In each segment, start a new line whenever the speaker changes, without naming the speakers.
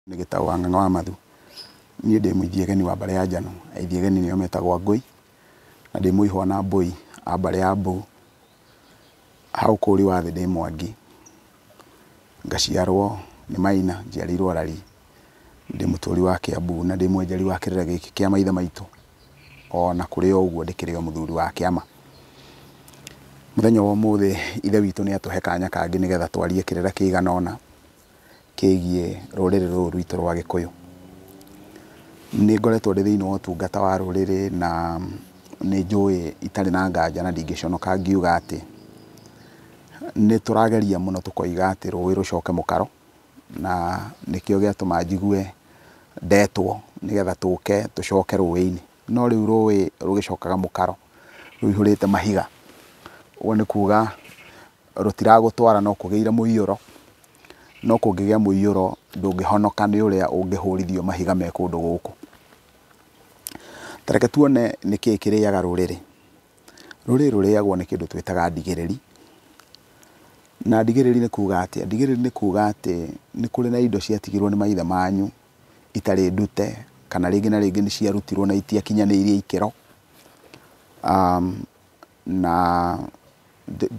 Nĩ gĩtaũ wa Ng'ang'a wa Mathu. Niĩ ndĩ mũithiegeni wa mbarĩ ya Njano, aithiegeni nĩo metagwo Angũi, na ndĩ mũihwa na Mbũi a mbarĩ ya Mbũu. Ha ũkũri wa thĩ ndĩ Mwangi, ngaciarwo nĩ Maina, njiarĩirwo Arari. Ndĩ mũtũri wa Kiambu na ndĩ mwenjeri wa kĩrĩra gĩkĩ kĩa maithe maitũ. Ona kũrĩ o ũguo ndĩkĩrĩ o mũthuri wa kĩama. Mũthenya wa ũmũthĩ ithe witũ nĩ atũhe kanya kangĩ nĩgetha twarie kĩrĩra kĩigana ũna kĩgiĩ rũrĩrĩ rũrũ rwitũ rwa Gĩkũyũ. Nĩ ngoretwo ndĩ thĩinĩ wa ũtungata wa rũrĩrĩ na nĩ njũĩ itarĩ na nganja na ndingĩconoka ngiuga atĩ nĩ tũrageria mũno tũkoiga atĩ rũĩ rũcoke mũkaro, na nĩkĩo gĩatũma njigue ndetwo nĩgetha tũke tũcoke rũĩ-inĩ. No rĩu rũĩ rũgĩcokaga mũkaro rũihũrĩte mahiga, ũguo nĩ kuga rũtiragũtwara no kũgĩire mũiyũro, no kũngĩgĩa mũiyũro ndũngĩhonoka nĩ ũrĩa ũngĩhũrithio mahiga me kũndũ gũkũ. Ta reke tuone nĩkĩĩ kĩrĩaga rũrĩrĩ. Rũrĩrĩ rũrĩagwo nĩ kĩndũ twĩtaga ndigĩrĩri. Na ndigĩrĩri nĩ kuga atĩa? Ndigĩrĩri nĩ kuga atĩ nĩ kũrĩ na indo ciatigirwo nĩ maithe manyu itarĩ ndute, kana rĩngĩ na rĩngĩ nĩ ciarutirwo na itiakinyanĩirie ikĩro. Na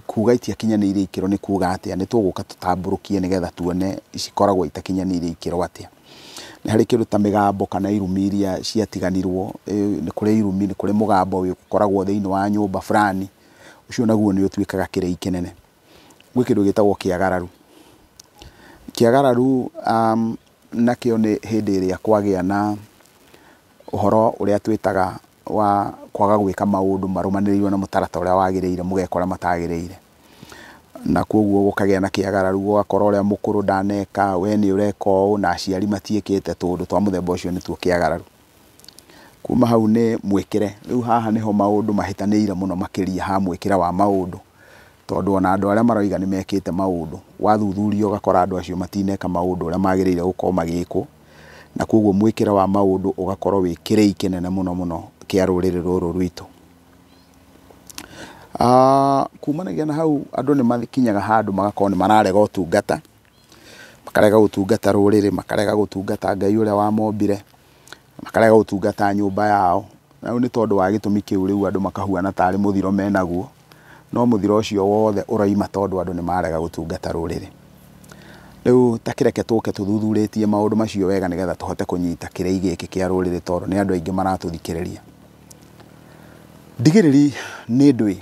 kuga itiakinyanĩirie ikĩro nĩ kuga atĩa? Nĩ tũgũka tũtambũrũkie nĩgetha tuone cikoragwo itakinyanĩirie ikĩro atĩa. Nĩ harĩ kĩndũ ta mĩgambo kana irumi iria ciatiganirwo, nĩ kũrĩ irumi, nĩ kũrĩ mũgambo ũkoragwo thĩinĩ wa nyũmba fulani, ũcio naguo nĩ ũtuĩkaga kĩrĩi kĩnene. Gwĩ kĩndũ gĩtagwo kĩagararu. Kĩagararu nakĩo nĩ hĩndĩ ĩrĩa kwagĩa na ũhoro ũrĩa twĩtaga wa kwaga gwĩka maũndũ marũmanĩrĩirwo na mũtaratara ũrĩa wagĩrĩire, mũgekora matagĩrĩire. Na koguo gũkagĩa na kĩagararu, ũgakora ũrĩa mũkũrũ ndaneka, we nĩ ũreka ũũ, na aciari matiĩkĩte tũũndũ twa mũthemba ũcio nĩtuo kĩagararu. Kuma hau nĩ mwĩkĩre. Rĩu haha nĩho maũndũ mahĩtanĩire mũno makĩria ha mwĩkĩre wa maũndũ, tondũ ona andũ arĩa maroiga nĩ mekĩte maũndũ, wathuthuria ũgakora andũ acio matineka maũndũ ũrĩa magĩrĩire gũkorwo magĩkwo, na koguo mwĩkĩre wa maũndũ ũgakorwo wĩ kĩrĩi kĩnene mũno mũno kĩa rũrĩrĩ rũrũ rwitũ. Kumanagia na hau andũ nĩ makinyaga handũ magakorwo nĩ mararega ũtungata, makarega gũtungata rũrĩrĩ, makarega gũtungata Ngai ũrĩa wamombire, makarega gũtungata nyũmba yao. Na rĩu nĩ tondũ wa gĩtũmi kĩu rĩu andũ makahuana tarĩ mũthiro menaguo, no mũthiro ũcio wothe ũroima tondũ andũ nĩ marega gũtungata rũrĩrĩ. Rĩu ta kĩreke tũke tũthuthurĩtie maũndũ macio wega nĩgetha tũhote kũnyita kĩrĩi gĩkĩ kĩa rũrĩrĩ tondũ nĩ andũ aingĩ maratũthikĩrĩria. Ndigĩrĩri nĩ ndwĩ.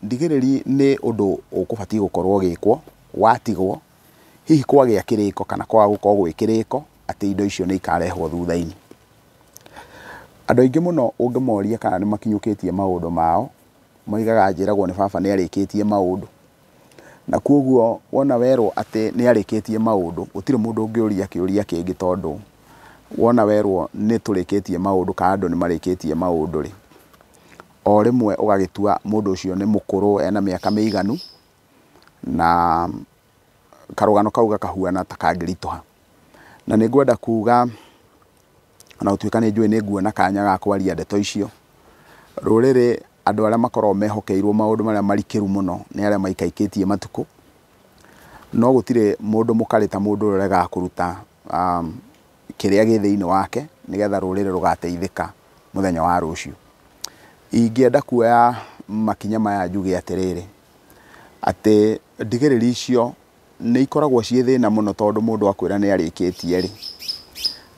Ndigĩrĩri nĩ ũndũ ũkũbatiĩ gũkorwo ũgĩkwo, watigwo, hihi kwagĩa kĩrĩko kana kwaga gũkorwo gwĩ kĩrĩko, atĩ indo icio nĩ ikarehwo thutha-inĩ. Andũ aingĩ mũno ũngĩmoria kana nĩ makinyũkĩtie maũndũ mao, moigaga njĩragwo nĩ baba nĩ arĩkĩtie maũndũ. Na koguo wona werwo atĩ nĩ arĩkĩtie maũndũ, gũtirĩ mũndũ ũngĩũria kĩũria kĩngĩ tondũ wona werwo nĩ tũrĩkĩtie maũndũ kana andũ nĩ marĩkĩtie maũndũ rĩ, o rĩmwe ũgagĩtua mũndũ ũcio nĩ mũkũrũ, ena mĩaka mĩiganu, na karũgano kau gakahuana ta kangĩritũha. Na nĩ ngwenda kuga, ona gũtuĩka nĩ njũĩ nĩ nguona kanya ga kwaria ndeto icio, rũrĩrĩ andũ arĩa makoragwo mehokeirwo maũndũ marĩa marikĩru mũno nĩ arĩa maikaikĩtie matukũ, no gũtirĩ mũndũ mũkarĩ ta mũndũ ũrĩa ũregaga kũruta kĩrĩa gĩ thĩinĩ wake nĩgetha rũrĩrĩ rũgateithĩka mũthenya wa rũciũ. Ingĩenda kuoya makinya maya njuge atĩrĩrĩ, atĩ ndigĩrĩri icio nĩ ikoragwo ciĩ thĩna mũno tondũ mũndũ akwĩra nĩ arĩkĩtie rĩ,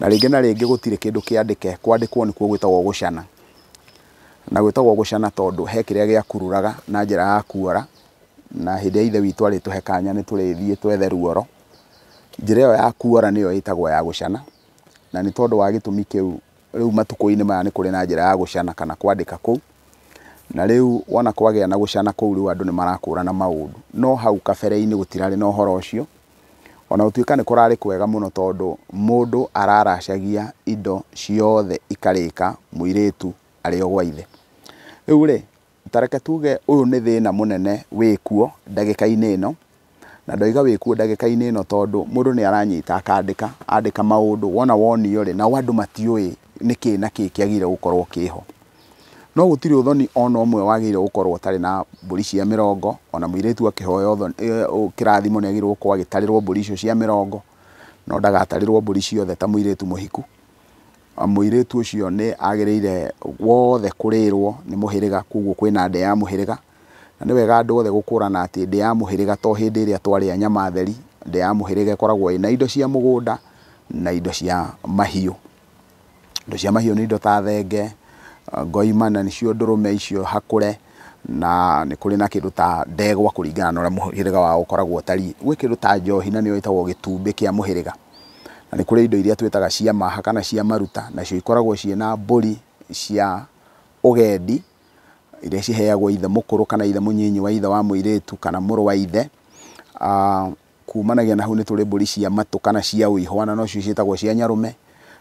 na rĩngĩ na rĩngĩ gũtirĩ kĩndũ kĩandĩke, kwandĩkwo nĩkuo gwĩtagwo gũcana. Na gwĩtagwo gũcana tondũ he kĩrĩa gĩakururaga na njĩra ya kuora, na hĩndĩ ya ithe witũ arĩtũhe kanya nĩ tũrĩthiĩ twethe ruoro. Njĩra ĩyo ya kuora nĩyo ĩtagwo ya gũcana, na nĩ tondũ wa gĩtũmi kĩu rĩu matukũ-inĩ maya nĩ kũrĩ na njĩra ya gũcana kana kwandĩka kũu. Na rĩu wona kwagĩa na gũcana kũu rĩu andũ nĩ marakũrana maũndũ. No hau kabere-inĩ gũtirarĩ na ũhoro ũcio, ona gũtuĩka nĩ kũrarĩ kwega mũno tondũ mũndũ araracagia indo ciothe ikarĩka mũirĩtu arĩ o gwa ithe. Rĩu rĩ, ta reke tuge ũyũ nĩ thĩna mũnene wĩkuo ndagĩka-inĩ ĩno, na ndoiga wĩkuo ndagĩka-inĩ ĩno tondũ mũndũ nĩ aranyita akandĩka, andĩka maũndũ, wona wonio rĩ, nao andũ matiũĩ nĩkĩ na kĩ kĩagĩrĩire gũkorwo kĩho. No gũtirĩ ũthoni ona ũmwe wagĩrĩire gũkorwo ũtarĩ na mbũri cia mĩrongo, ona mũirĩtu akĩhoya kĩrathimo nĩ agĩrĩirwo gũkorwo agĩtarĩrwo mbũri icio cia mĩrongo. no ndagatarĩrwo mbũri ciothe ta mũirĩtu mũhiku. Mũirĩtu ũcio nĩ agĩrĩire wothe kũrĩrwo nĩ mũhĩrĩga, koguo kwĩna ndĩa ya mũhĩrĩga. Na nĩ wega andũ othe gũkũrana atĩ ndĩa ya mũhĩrĩga to hĩndĩ ĩrĩa twarĩa nyama theri, ndĩa ya mũhĩrĩga ĩkoragwo ĩna indo cia mũgũnda na indo cia mahiũ. Indo cia mahiũ nĩ indo ta thenge, ngoima na nĩcio ndũrũme icio hakũre, na nĩ kũrĩ na kĩndũ ta ndegwa kũringana na ũrĩa mũhĩrĩga wao ũkoragwo ũtariĩ. Gwĩ kĩndũ ta njohi na nĩyo ĩtagwo gĩtumbĩ kĩa mũhĩrĩga. Na nĩ kũrĩ indo iria twĩtaga cia maha kana cia maruta, nacio ikoragwo ciĩna mbũri cia ũgendi iria ciheagwo ithe mũkũrũ kana ithe mũnyinyi wa ithe wa mũirĩtu kana mũrũ wa ithe. Kumanagia na hau nĩ tũrĩ mbũri cia matũ kana cia ũihwa na nocio ciĩtagwo cia nyarũme.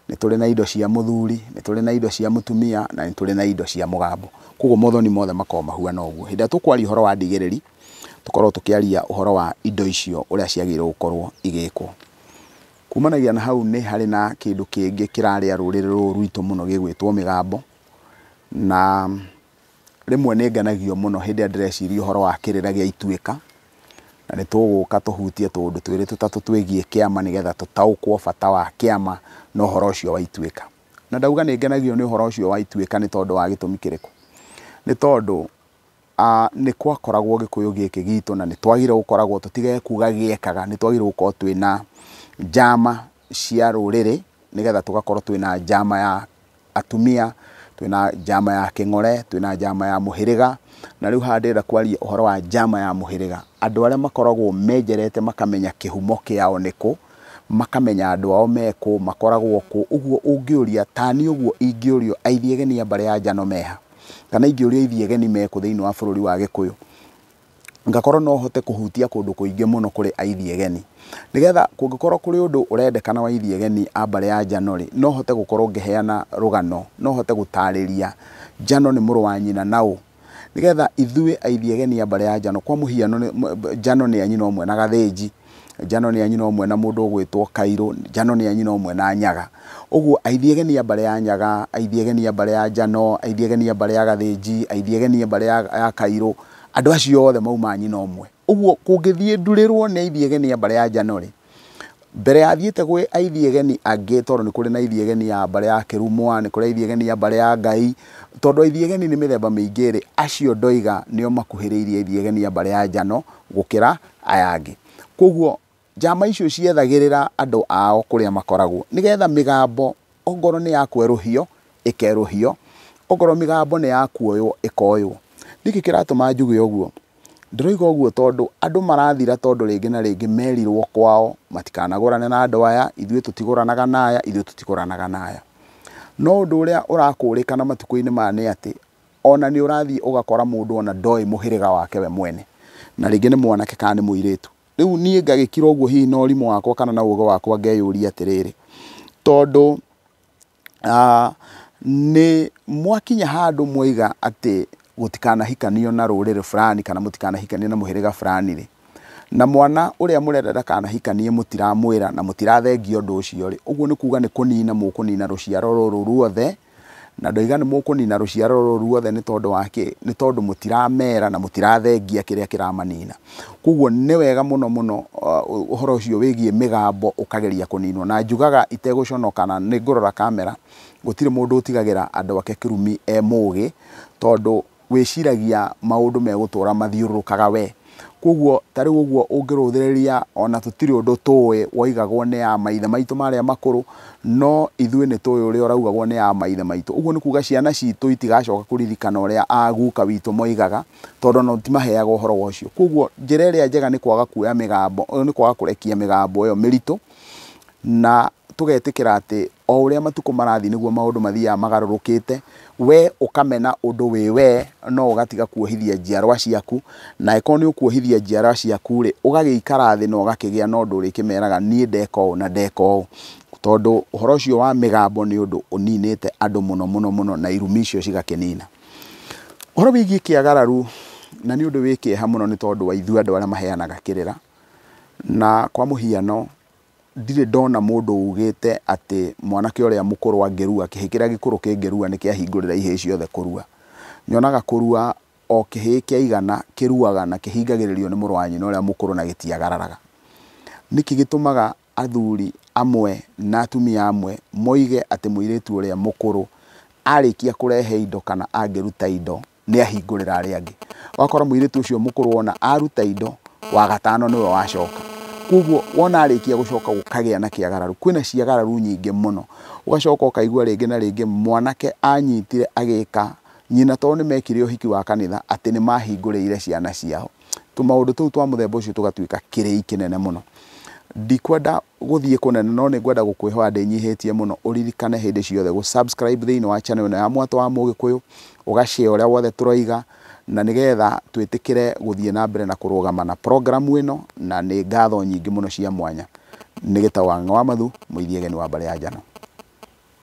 Nĩ tũrĩ na indo cia mũthuri, nĩ tũrĩ na indo cia mũtumia na nĩ tũrĩ na indo cia mũgambo. Koguo mothoni mothe makoragwo mahuana ũguo. Hĩndĩ ĩrĩa tũkwaria ũhoro wa ndigĩrĩri, tũkoragwo tũkĩaria ũhoro wa indo icio ũrĩa ciagĩrĩirwo gũkorwo igĩkwo. Kumanagia na hau nĩ harĩ na kĩndũ kĩngĩ kĩrarĩa rũrĩrĩ rũrũ rwitũ mũno gĩgwĩtwo mĩgambo. Na rĩmwe nĩ ngenagio mũno hĩndĩ ĩrĩa ndĩreciria ũhoro wa kĩrĩra gĩa ituĩka, na nĩ tũgũka tũhutie tũũndũ twĩrĩ tũtatũ twĩgiĩ kĩama nĩgetha tũtaũkwo bata wa kĩama na ũhoro ũcio wa ituĩka. Na ndauga nĩ ngenagio nĩ ũhoro ũcio wa ituĩka nĩ tondũ wa gĩtũmi kĩrĩkũ? Nĩ tondũ nĩ gwakoragwo Gĩkũyũ gĩkĩ gitũ na nĩ twagĩrĩirwo gũkoragwo tũtige kuga gĩekaga, nĩ twagĩrĩirwo gũkorwo twĩna njama cia rũrĩrĩ nĩgetha tũgakorwo twĩna njama ya atumia, twĩna njama ya kĩng'ore, twĩna njama ya mũhĩrĩga. Na rĩu haha ndĩrenda kwaria ũhoro wa njama ya mũhĩrĩga. Andũ arĩa makoragwo menjerete makamenya kĩhumo kĩao nĩkũ, makamenya andũ ao mekũ, makoragwo kũ. Ũguo ũngĩũria tani ũguo ingĩũrio aithiegeni a mbarĩ ya Njano meha, kana ingĩũrio aithiegeni mekũ thĩinĩ wa bũrũri wa Gĩkũyũ, ngakorwo no hote kũhutia kũndũ kũingĩ mũno kũrĩ aithiegeni. Nĩgetha kũngĩkorwo kũrĩ ũndũ ũrendekana wa aithiegeni a mbarĩ ya Njano rĩ, no hote gũkorwo ngĩheana rũgano, no hote gũtarĩria Njano nĩ mũrũ wa nyina na ũ. Nĩgetha ithuĩ aithiegeni a mbarĩ ya Njano, kwa mũhiano Njano nĩ a nyina ũmwe na Gathĩnji, Njano nĩ a nyina ũmwe na mũndũ ũgwĩtwo Kairũ, Njano nĩ a nyina ũmwe na Nyaga. Ũguo aithiegeni a mbarĩ ya Nyaga, aithiegeni a mbarĩ ya Njano, aithiegeni a mbarĩ ya Gathĩnji, aithiegeni a mbarĩ ya Kairũ, andũ acio othe mauma nyina ũmwe. Ũguo kũngĩthiĩ ndurĩrwo nĩ aithiegeni a mbarĩ ya Njano rĩ, mbere ya thiĩte gwĩ aithiegeni angĩ, tondũ nĩ kũrĩ na aithiegeni a mbarĩ ya Kĩrumwa, nĩ kũrĩ aithiegeni a mbarĩ ya Ngai, tondũ aithiegeni nĩ mĩthemba mĩingĩ rĩ, acio ndoiga nĩo makuhĩrĩirie aithiegeni a mbarĩ ya Njano gũkĩra aya angĩ. Koguo njama icio ciethagĩrĩra andũ ao kũrĩa makoragwo nĩgetha mĩgambo ongorwo nĩ ya kwerũhio ĩkerũhio, ongorwo mĩgambo nĩ ya kuoywo ĩkoywo. Nĩkĩ kĩratũma njuge ũguo? Ndĩroiga ũguo tondũ andũ marathira tondũ rĩngĩ na rĩngĩ merirwo kwao matikanagũrane na andũ aya, ithuĩ tũtigũranaga na aya, ithuĩ tũtigũranaga na aya. No ũndũ ũrĩa ũrakũrĩkana matukũ-inĩ maya nĩ atĩ ona nĩ ũrathiĩ ũgakora mũndũ ona ndoĩ mũhĩrĩga wake we mwene, na rĩngĩ nĩ mwanake kana nĩ mũirĩtu. Rĩu niĩ ngagĩkira ũguo hihi na ũrimũ wakwa kana na ũgĩ wakwa ngeyũria atĩrĩrĩ, tondũ nĩ mwakinya handũ mwaiga atĩ gũtikanahikanio na rũrĩrĩ fulani kana mũtikanahikanio na mũhĩrĩga fulani rĩ, na mwana ũrĩa mũrenda ndakanahikanie mũtiramwĩra na mũtirathengia ũndũ ũcio rĩ, ũguo nĩ kuga nĩ kũnina mũkũnina rũciaro rũrũ ruothe. Na ndoiga nĩ mũkũnina rũciaro rũrũ ruothe nĩ tondũ wa kĩ? Nĩ tondũ mũtiramera na mũtirathengia kĩrĩa kĩramanina. Koguo nĩ wega mũno mũno ũhoro ũcio wĩgiĩ mĩgambo ũkageria kũninwo. Na njugaga itegũconoka na nĩ ngũrora kamera, gũtirĩ mũndũ ũtigagĩra andũ ake kĩrumi e mũgĩ, tondũ wĩciragia maũndũ megũtũra mathiũrũrũkaga we. Koguo ta rĩu ũguo ũngĩrũthĩrĩria ona tũtirĩ ũndũ tũĩ woigagwo nĩ a maithe maitũ marĩa makũrũ, no ithuĩ nĩ tũĩ ũrĩa ũraugagwo nĩ a maithe maitũ. Ũguo nĩ kuga ciana citũ itigacoka kũririkana ũrĩa a guka witũ moigaga, tondũ ona timaheaga ũhoro ũcio. Koguo njĩra ĩrĩa njega nĩ kwaga kuoya mĩgambo, nĩ kwaga kũrekia mĩgambo ĩyo mĩritũ, na tũgetĩkĩra atĩ o ũrĩa matukũ marathiĩ nĩguo maũndũ mathiaga magarũrũkĩte. We ũkamena ũndũ wĩ we, no ũgatiga kuohithia njiarwa ciaku, na angĩkorwo nĩ ũkuohithia njiarwa ciaku rĩ, ũgagĩikara thĩ na ũgakĩgĩa na ũndũ ũrĩkĩmeraga niĩ ndeka ũũ na ndeka ũũ. Tondũ ũhoro ũcio wa mĩgambo nĩ ũndũ ũninĩte andũ mũno mũno mũno, na irumi icio cigakĩnina. Ũhoro wĩgiĩ kĩagararu, na nĩ ũndũ wĩ kĩeha mũno nĩ tondũ wa ithuĩ andũ arĩa maheanaga kĩrĩra. Na kwa mũhiano ndirĩ ndona mũndũ ugĩte atĩ mwanake ũrĩa mũkũrũ angĩrua, kĩhĩĩ kĩrĩa gĩkũrũ kĩngĩrua nĩ kĩahingũrĩra ihĩĩ ciothe kũrua. Nyonaga kũrua o kĩhĩĩ kĩaigana kĩruaga na kĩhingagĩrĩrio nĩ mũrũ wa nyina ũrĩa mũkũrũ na gĩtiagararaga. Nĩkĩ gĩtũmaga athuri amwe na atumia amwe moige atĩ mũirĩtu ũrĩa mũkũrũ arĩkia kũrehe indo kana angĩruta indo nĩ ahingũrĩra arĩa angĩ. Ũgakora mũirĩtu ũcio mũkũrũ ona aruta indo, wa gatano nĩwe wacoka. Koguo wona arĩkia gũcoka gũkagĩa na kĩagararu. Kwĩna ciagararu nyingĩ mũno. Ũgacoka ũkaigua rĩngĩ na rĩngĩ mwanake anyitire agĩka nyina tondũ nĩ mekire ũhiki wa kanitha atĩ nĩ mahingũrĩire ciana ciao. Tũmaũndũ tũu twa mũthemba ũcio tũgatuĩka kĩrĩi kĩnene mũno. Ndikwenda gũthiĩ kũnene no nĩ ngwenda gũkwĩhoya ndĩnyihĩtie mũno ũririkane hĩndĩ ciothe gũ subscribe thĩinĩ wa channel ĩno ya Mwatũ wa Mũgĩkũyũ, ũga share ũrĩa wothe tũroiga, na nĩgetha twĩtĩkĩre gũthiĩ na mbere na kũrũgama na program ĩno, na nĩ ngatho nyingĩ mũno cia mwanya. Nĩ gĩtau wa Ng'ang'a wa Mathu, mũithiageni wa mbarĩ ya Njano.